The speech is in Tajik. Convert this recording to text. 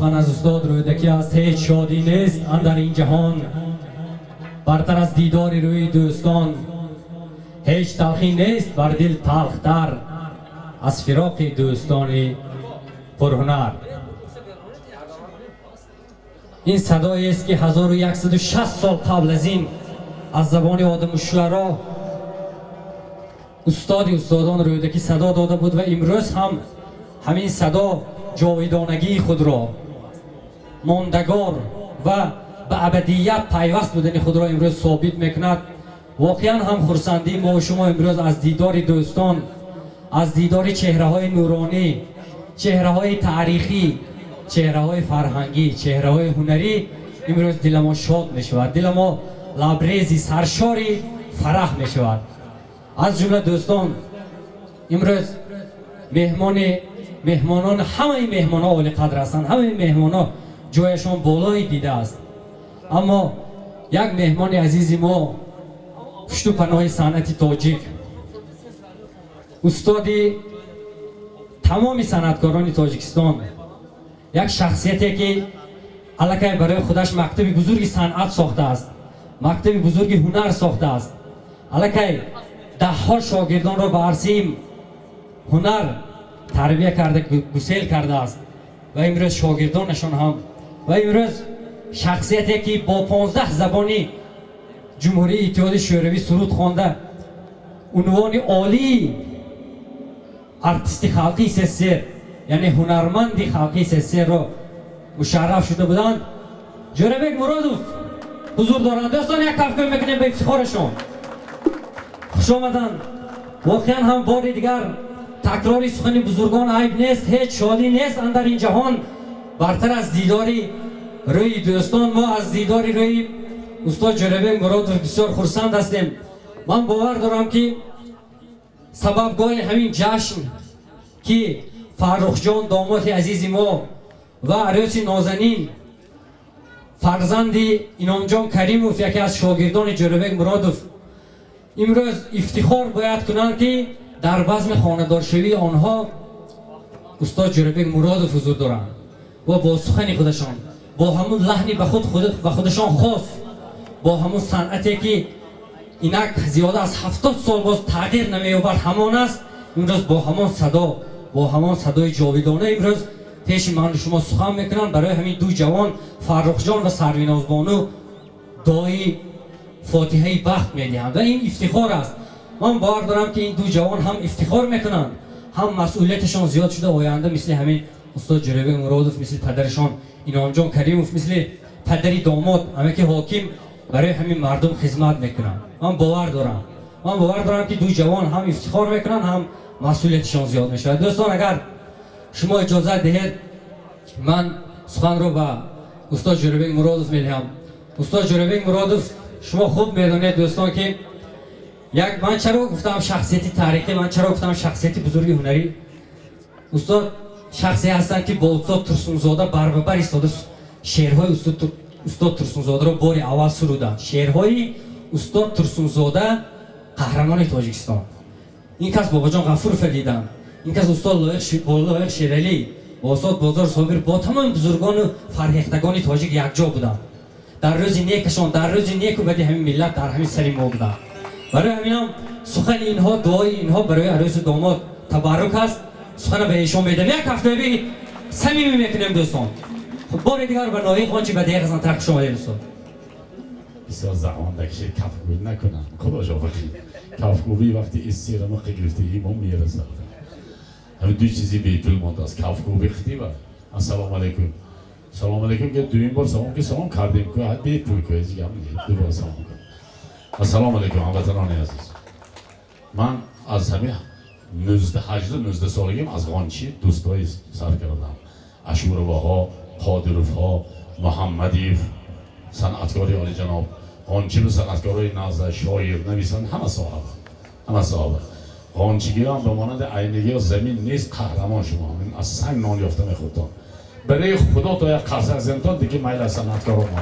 Сухан аз устод Рӯдакӣ аст. Ҳеҷ шодӣ нест андар ин ҷаҳон бартар аз дидори рӯи дӯстон, ҳеҷ талхӣ нест бар дил талхтар аз фироқи дӯстони пурҳунар. Ин садоест ки 1160 сол қабл аз ин аз забони одамушӯаро устоди устодон Рӯдакӣ садо дода буд ва имрӯз ҳам ҳамин садо ҷовидонагии худро, мондагор ва ба абадият пайваст будани худро имрӯз собит мекунад. Воқеан ҳам хурсандии мо шумо имрӯз аз дидори дӯстон, аз дидори чеҳраҳои нуронӣ, чеҳраҳои таърихӣ, чеҳраҳои фарҳангӣ, чеҳраҳои ҳунарӣ имрӯз диламо шод мешавад, диламо лабрези саршори фараҳ мешавад. Аз ҷумла дӯстон имрӯз меҳмонон, ҳамаи меҳмонҳо олиқадр ҳастанд, ҳамаи меҳмонҳо ҷояшон болои дида аст. Аммо як меҳмони азизи мо, пушту паноҳи санъати тоҷик, устоди тамоми санъаткорони Тоҷикистон, як шахсияте ки аллакай барои худаш мактаби бузурги санъат сохтааст, мактаби бузурги ҳунар сохтааст, аллакай даҳҳо шогирдонро ба арсаи ҳунар тарбия карда, гусел кардааст ва имрӯз шогирдонашон ҳам ва имрӯз шахсияте ки бо 15 забони Ҷумҳурии Иттиҳоди Шӯравӣ суруд хонда, унвони олии артисти халқи СССР, яъне ҳунарманди халқи СССРро мушарраф шуда буданд, Ҷӯрабек Муродов ҳузур доранд. Дӯстон, як кафкӯб мекунем ба ифтихорашон. Хуш омаданд. Воқеан ҳам бори дигар такрори сухани бузургон айб нест, ҳеҷ шодӣ нест андар ин ҷаҳон бартар аз дидори рӯи дӯстон. Мо аз дидори рӯи устод Ҷӯрабек Муродов бисёр хурсанд ҳастем. Ман бовар дорам ки сабабгоҳи ҳамин ҷашн ки Фаррухҷон домоди азизи мо ва арӯси нозанин фарзанди Иномҷон Каримов, яке аз шогирдони Ҷӯрабек Муродов, имрӯз ифтихор бояд кунанд ки дар базми хонадоршавии онҳо устод Ҷӯрабек Муродов ҳузур доранд ва бо сухани худашон, бо ҳамун лаҳни ба худашон хос, бо ҳамун санъате ки инак зиёда аз 70 сол боз тағйир намеёбад ҳамон аст, имрӯз бо ҳамон садо, бо ҳамон садои ҷовидона имрӯз пеши ману шумо сухан мекунанд. Барои ҳамин ду ҷавон Фаррухҷон ва Сарвинозбону дуои фотиҳаи бахт медиҳанд ва ин ифтихор аст. Ман бовар дорам ки ин ду ҷавон ҳам ифтихор мекунанд, ҳам масъулияташон зиёд шуда оянда мисли ҳамин устод Ҷӯрабек Муродов, мисли падарашон Иномҷон Каримов, мисли падари домод ҳамаки ҳоким барои ҳамин мардум хизмат мекунанд. Ман бовар дорам, ман бовар дорам ки ду ҷавон ҳам ифтихор мекунанд, ҳам масъулияташон зиёд мешавад. Дӯстон, агар шумо иҷозат диҳед, ман суханро ба устод Ҷӯрабек Муродов медиҳам. Устод Ҷӯрабек Муродов, шумо хуб медонед дӯстон ки як ман чаро гуфтам шахсияти таърихӣ, ман чаро гуфтам шахсияти бузурги ҳунарӣ. Устод шахсе ҳастанд ки бо устод Турсунзода барбабар истода шеърҳои устод Турсунзодаро бори аввал суруданд. Шеърҳои устод Турсунзода, қаҳрамони Тоҷикистон. Ин кас Бобоҷон Ғафуровро диданд, ин кас устод Лоиқ Шералӣ бо устод Бозор Собир, бо тамоми бузургону фарҳехтагони тоҷик якҷо буданд. Дар рӯзи некашон, дар рӯзи неку бади ҳамин миллат дар ҳамин сари мо буданд. Барои ҳаминам сухани инҳо, дуои инҳо барои арӯсу домод табаррук аст. Сухана ба эшон медиҳам. Як ҳафтаи самимӣ мекунем дӯстон. Хуб, бори дигар ба ноҳияи Хончи ба деҳ Хасантар хуш омадед устод. Бисёр заҳмат накашед, кафкӯбӣ накунам. Худо ҷовахӣ. Кафкӯбӣ вақти истирама гирифтагӣ мо мерасад. Ҳамин ду чизи бепул мондааст. Кафкӯбӣ хитиба. Ассалому алайкум. Салом алайкум ки дуюм бор салом ки салом кардем ку ҳад бепул ку ҳеҷ гап не. Ду бор салом кун. Ассалому алайкум ҳамватанони азиз. Ман аз ҳамин 18-19 солагим аз Ғончи дӯстои сар кардам. Ашуроваҳо, Қодировҳо, Муҳаммадиев, санъаткори олиҷаноб, Ғончи ба санъаткорои наза, шоир, нависанд, ҳама соҳаба. Ҳама соҳаба. Ғончигиҳо ба монанди айнигиҳо замин нест, қаҳрамон шумо. Аз санг нон ёфта мехӯрдон. Барои худо то як қарса аз зинтон диги майл аз санъаткоро мо.